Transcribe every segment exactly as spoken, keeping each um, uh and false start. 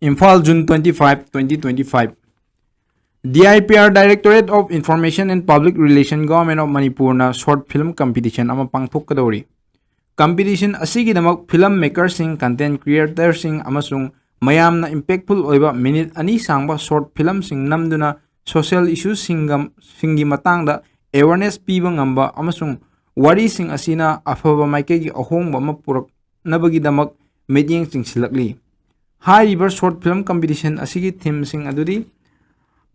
Imphal, June twenty five, twenty twenty five꯫ D I P R, Directorate of Information and Public Relation, Government of Manipurꯅ short film competition ꯑꯃ ꯄꯥꯡꯊꯣꯛꯀꯗꯧꯔꯤ꯫ Competition ꯑꯁꯤꯒꯤꯗꯃꯛ film makerꯁꯤꯡ, content creatorꯁꯤꯡ ꯑꯃꯁꯨꯡ ꯃꯌꯥꯝꯅ impactful ꯑꯣꯏꯕ minute ꯑꯅꯤ ꯁꯥꯡꯕ short filmꯁꯤꯡ ꯅꯝꯗꯨꯅ social issuesꯁꯤꯡꯒ, ꯁꯤꯡꯒꯤ ꯃꯇꯥꯡꯗ awareness ꯄꯤꯕ ꯉꯝꯕ ꯑꯃꯁꯨꯡ ꯋꯥꯔꯤꯁꯤꯡ ꯑꯁꯤꯅ ꯑꯐꯕ ꯃꯥꯏꯀꯩꯒꯤ ꯑꯍꯣꯡꯕ ꯑꯃ ꯄꯨꯔꯛꯅꯕꯒꯤꯗꯃꯛ ꯃꯤꯠꯌꯦꯡ ꯆꯤꯡꯁꯤꯜꯂꯛꯂꯤ꯫ ꯍꯥꯏꯔꯤꯕ short film competition ꯑꯁꯤꯒꯤ themeꯁꯤꯡ ꯑꯗꯨꯗꯤ,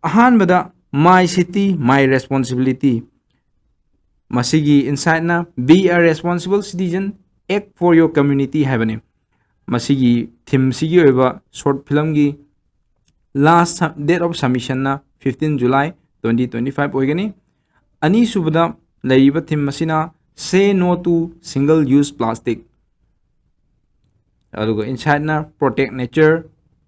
ꯑꯍꯥꯟꯕꯗ, My City, My Responsibility꯫ ꯃꯁꯤꯒꯤ insightꯅ Be a Responsible Citizen, Act for Your Community ꯍꯥꯏꯕꯅꯤ꯫ ꯃꯁꯤꯒꯤ themeꯁꯤꯒꯤ ꯑꯣꯏꯕ short filmꯒꯤ last su-, date of submissionꯅ fifteen July twenty twenty five ꯑꯣꯏꯒꯅꯤ꯫ ꯑꯅꯤꯁꯨꯕꯗ ꯂꯩꯔꯤꯕ theme ꯑꯁꯤꯅ Say No to Single Use Plastic꯫ ꯑꯗꯨꯒ insightꯅ Protect Nature,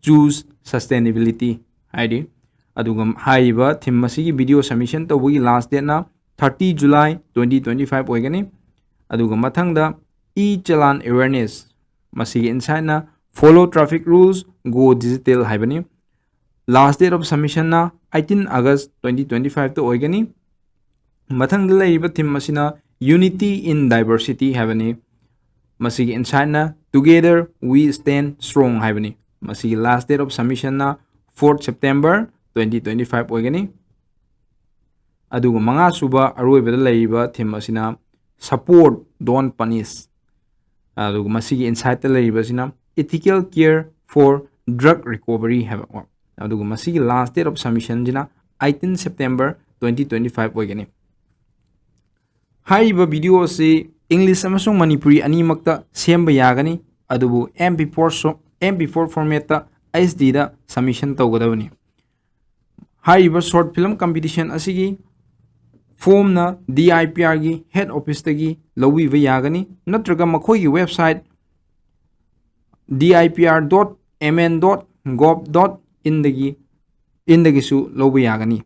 Choose Sustainability ꯍꯥꯏꯔꯤ꯫ ꯑꯗꯨꯒ ꯍꯥꯏꯔꯤꯕ theme ꯑꯁꯤꯒꯤ video submission ꯇꯧꯕꯒꯤ last dateꯅ thirty July twenty twenty five ꯑꯣꯏꯒꯅꯤ꯫ ꯑꯗꯨꯒ ꯃꯊꯪꯗ E-Challan Awareness, ꯃꯁꯤꯒꯤ insightꯅ Follow Traffic Rules, Go Digital ꯍꯥꯏꯕꯅꯤ꯫ Last date of submissionꯅ eighteen August twenty twenty fiveꯇ ꯑꯣꯏꯒꯅꯤ꯫ ꯃꯊꯪꯗ ꯂꯩꯔꯤꯕ theme ꯑꯁꯤꯅ Unity in Diversity ꯍꯥꯏꯕꯅꯤ꯫ ꯃꯁꯤꯒꯤ insightꯅ Together We Stand Strong ꯍꯥꯏꯕꯅꯤ꯫ ꯃꯁꯤꯒꯤ last date of submissionꯅ fourth September twenty twenty five ꯑꯣꯏꯒꯅꯤ꯫ ꯑꯗꯨꯒ ꯃꯉꯥꯁꯨꯕ ꯑꯔꯣꯏꯕꯗ ꯂꯩꯔꯤꯕ theme ꯑꯁꯤꯅ Support, Don't Punish꯫ ꯑꯗꯨꯒ ꯃꯁꯤꯒꯤ insightꯇ ꯂꯩꯔꯤꯕꯁꯤꯅ Ethical Care for Drug Recovery ꯍꯥꯏꯕ꯫ ꯑꯗꯨꯒ ꯃꯁꯤꯒꯤ last date of submissionꯁꯤꯅ eighteen September twenty twenty five ꯑꯣꯏꯒꯅꯤ꯫ ꯍꯥꯏꯔꯤꯕ video ꯑꯁꯤ English ꯑꯃꯁꯨꯡ ꯃꯅꯤꯄꯨꯔꯤ ꯑꯅꯤꯃꯛꯇ ꯁꯦꯝꯕ ꯌꯥꯒꯅꯤ, ꯑꯗꯨꯕꯨ M P four ꯁꯣ-, M P four formatꯇ H Dꯗ submission ꯇꯧꯒꯗꯕꯅꯤ꯫ ꯍꯥꯏꯔꯤꯕ short film competition ꯑꯁꯤꯒꯤ formꯅ D I P Rꯒꯤ head officeꯇꯒꯤ ꯂꯧꯕꯤꯕ ꯌꯥꯒꯅꯤ, ꯅꯠꯇ꯭ꯔꯒ ꯃꯈꯣꯏꯒꯤ website D I P R dot M N dot gov dot inꯗꯒꯤ, inꯗꯒꯤꯁꯨ ꯂꯧꯕ ꯌꯥꯒꯅꯤ꯫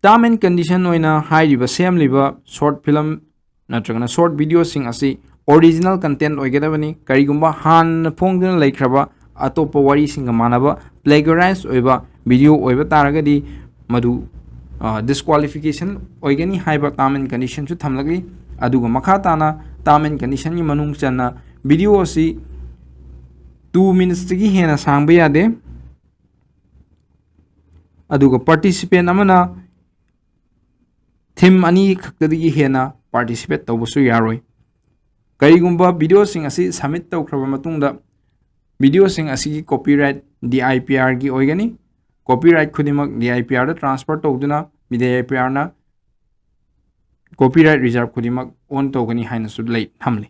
Term and condition ꯑꯣꯏꯅ ꯍꯥꯏꯔꯤꯕ ꯁꯦꯝꯂꯤꯕ short film ꯅꯠꯇ꯭ꯔꯒꯅ short videoꯁꯤꯡ ꯑꯁꯤ original content ꯑꯣꯏꯒꯗꯕꯅꯤ꯫ ꯀꯔꯤꯒꯨꯝꯕ ꯍꯥꯟꯅ ꯐꯣꯡꯗꯨꯅ ꯂꯩꯈ꯭ꯔꯕ ꯑꯇꯣꯞꯄ ꯋꯥꯔꯤꯁꯤꯡꯒ ꯃꯥꯟꯅꯕ plagiarize ꯑꯣꯏꯕ video ꯑꯣꯏꯕ ꯇꯥꯔꯒꯗꯤ ꯃꯗꯨ disqualification ꯑꯣꯏꯒꯅꯤ ꯍꯥꯏꯕ term and conditionꯁꯨ ꯊꯝꯂꯛꯂꯤ꯫ ꯑꯗꯨꯒ ꯃꯈꯥ ꯇꯥꯅ term and conditionꯒꯤ ꯃꯅꯨꯡ ꯆꯟꯅ video ꯑꯁꯤ two minutesꯇꯒꯤ ꯍꯦꯟꯅ ꯁꯥꯡꯕ ꯌꯥꯗꯦ꯫ ꯑꯗꯨꯒ participant ꯑꯃꯅ theme ꯑꯅꯤ ꯈꯛꯇꯗꯒꯤ ꯍꯦꯟꯅ participate ꯇꯧꯕꯁꯨ ꯌꯥꯔꯣꯏ꯫ ꯀꯔꯤꯒꯨꯝꯕ videoꯁꯤꯡ ꯑꯁꯤ submit ꯇꯧꯈ꯭ꯔꯕ ꯃꯇꯨꯡꯗ videoꯁꯤꯡ ꯑꯁꯤꯒꯤ copyright DIPRꯒꯤ ꯑꯣꯏꯒꯅꯤ꯫ Copyright ꯈꯨꯗꯤꯡꯃꯛ DIPRꯗ transfer ꯇꯧꯗꯨꯅ DIPRꯅ copyright reserve ꯈꯨꯗꯤꯡꯃꯛ own ꯇꯧꯒꯅꯤ ꯍꯥꯏꯅꯁꯨ ꯂꯩ ꯊꯝꯂꯤ꯫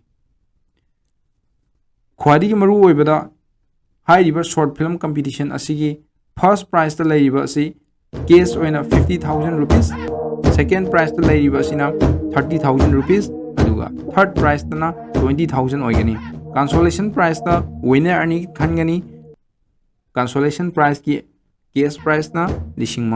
ꯈ꯭ꯋꯥꯏꯗꯒꯤ ꯃꯔꯨꯑꯣꯏꯕꯗ ꯍꯥꯏꯔꯤꯕ short film competition ꯑꯁꯤꯒꯤ first prizeꯇ ꯂꯩꯔꯤꯕ ꯑꯁꯤ cash ꯑꯣꯏꯅ fifty thousand rupees, second prizeꯇ ꯂꯩꯔꯤꯕ ꯑꯁꯤꯅ thirty thousand rupees, ꯑꯗꯨꯒ third prizeꯇꯅ twenty thousand ꯑꯣꯏꯒꯅꯤ꯫ Consolation prizeꯇ winner ꯑꯅꯤ ꯈꯟꯒꯅꯤ꯫ Consolation prizeꯀꯤ cash prizeꯅ ꯂꯤꯁꯤꯡ ꯃꯉꯥ